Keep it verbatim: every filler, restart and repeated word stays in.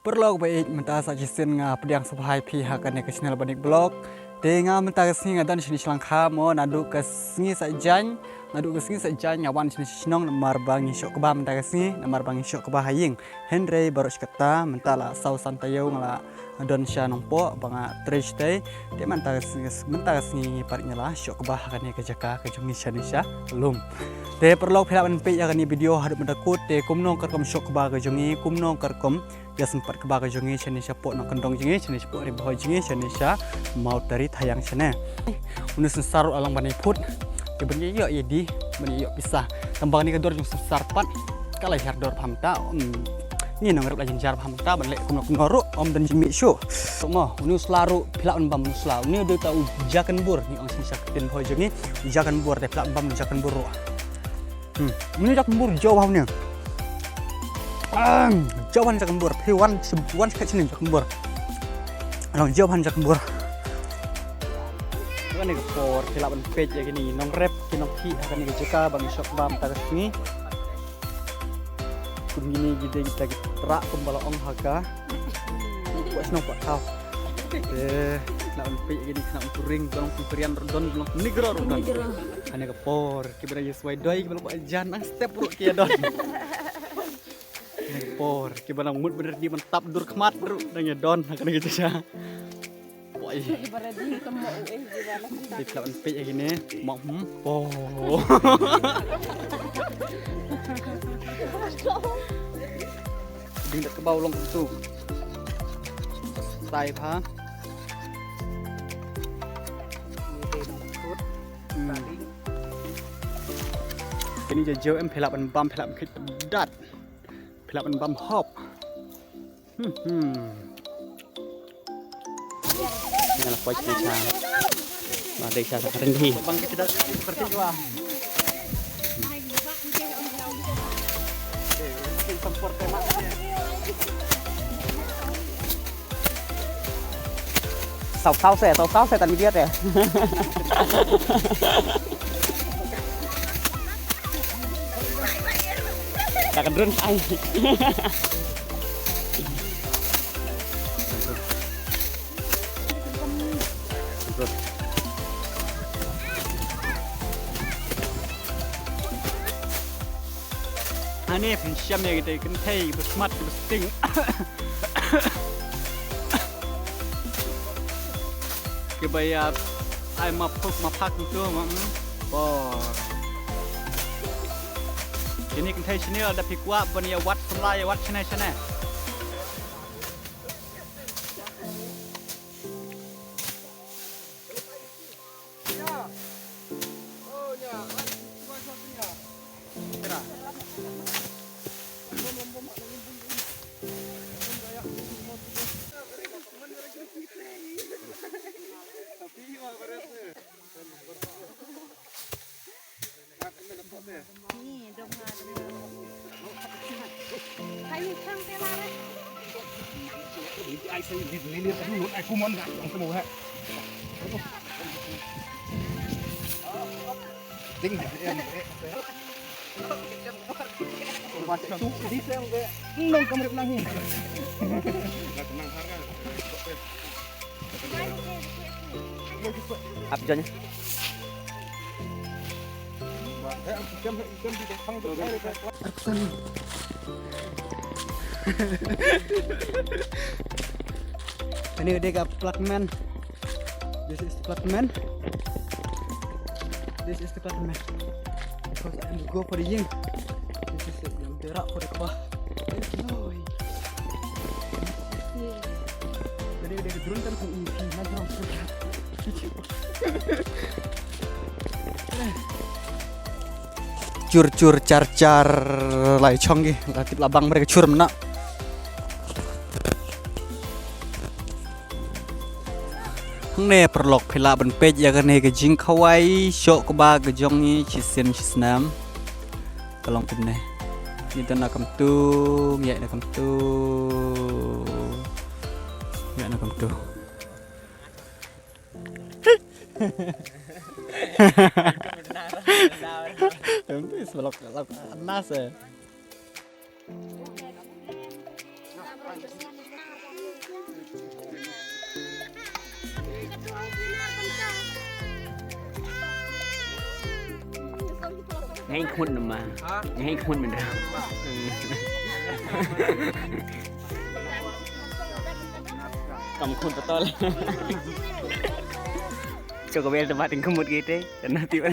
Paralok ba ïeit, mynta sa shisien nga pdiang sngewbha ïa phi ha kane ka channel Banik Vlog. Te nga mynta ka sngi nga don shane sha Lyngkha mo, naduh ka sngi Saitjaiñ, naduh ka sngi Saitjaiñ nga wan shane sha shnong namar ba ngi shoh kba mynta ka sngi, namar ba ngi shoh kba ha ïing. Hynrei baroh shi katta mynta la saw san taïew nga la don sha Nongpoh ba nga trei shatei. Te mynta ka sngi, mynta ka sngi ngi pat ngi la shoh kba ha kane ka jaka ka jong ngi shane sha lum. Te paralok, phi lah ban peit ïa kane video haduh mynta kut, te kumno ka rukom shoh kba ka jong ngi, kumno ka rukom ïa sympat kba ka jong ngi shane shapoh nongkyndong jong ngi, shane shapoh ri Bhoi jong ngi, shane sha Mawtari Thaiang shane. Une u synsar ruh la long ban ïa phut, te ban ïa ïoh ïa die, ban ïa ïoh pisa. Tang ba kane ka dor jong u synsar pat ka la hiar dor bha mynta. Ym, ngi nongrep la jynjar bha mynta ban leh kumno kumno ruh ym don jingmih shuh. Mo, une u sla ruh phi lah ban bam, une u sla, une u dei uta u jakan bur, ngi ong shane sha ktien Bhoi jong ngi u jakan bur, te phi lah ban bam u jakan bur ruh. Hmm. Une u jakan bur jaw bha une. Ah, jaw bha une u jakan bur. Phi wan, wan sha kane u jakan bur. Long jaw bha une u jakan bur. Kane ka por phi lah ban peit ïa kine nongrep ki nongkhih ha kane ka jaka ba ngi shoh kba mynta ka sngi. Kum kine ki dei kita ki trah kumba la ong ha ka. Kwah shnong kwah thaw. Te phi lah ban peit ïa kine khynnah umturing, ba long Umkrian ruh don, ba long Negro ruh don. Kane ka por kiba dang ïa swai doi, kiba long ba jan nang step ruh ki ïa don. Kane ka por kiba dang mut ban ri ban tap dur khmat ruh dang ïa don ha kane ka jaka. Poi. Phi lah ban peit ïa kine. Mo, hmm. Oh. Ding da kaba u long kumtu. Sai bha. Hmm. Kine jaw jaw em, phi lah ban bam, phi lah ban khit dat. Phi lah ban bam hop. Hmm, hmm. Nga la poi sha. Ba dei sha sa kren hi. Bang kita seperti itu lah. Saw saw se, saw saw se tan video te. Ka ka drone ai. Ani phin shem ïa kita kynthei ba smat ba sting. Kiba ïa ai ma phuk ma phak tu ma. Bo. Kine kynthei shane lada phi kwah ban ïa wad samla ïa wad shane shane. Ap jon. Kane ka dei ka apartment. This is the apartment. This is the apartment. Because I'm go for the ïing. This is the, the rak for the kaba. Enjoy. Kane ka dei ka drone kan ku i phi na drone. Chur chur char char lai chong ki la tip la bang mereka chur mena. Hangne paralok phi lah ban peit ïa kane ka jingkhawai shoh kba ka jong ngi shisien shisnem. Ka long kumne. Ngi don na kamtu, ngi ïaid na kamtu. Ngi ïaid na kamtu. Em tu is balok balok anas eh. Nga ïeng khmut namar. Ha? Nga ïeng khmut mynta. Kam khmut patol. Cho ka bel te ba ting khmut kite. Te na ti ba.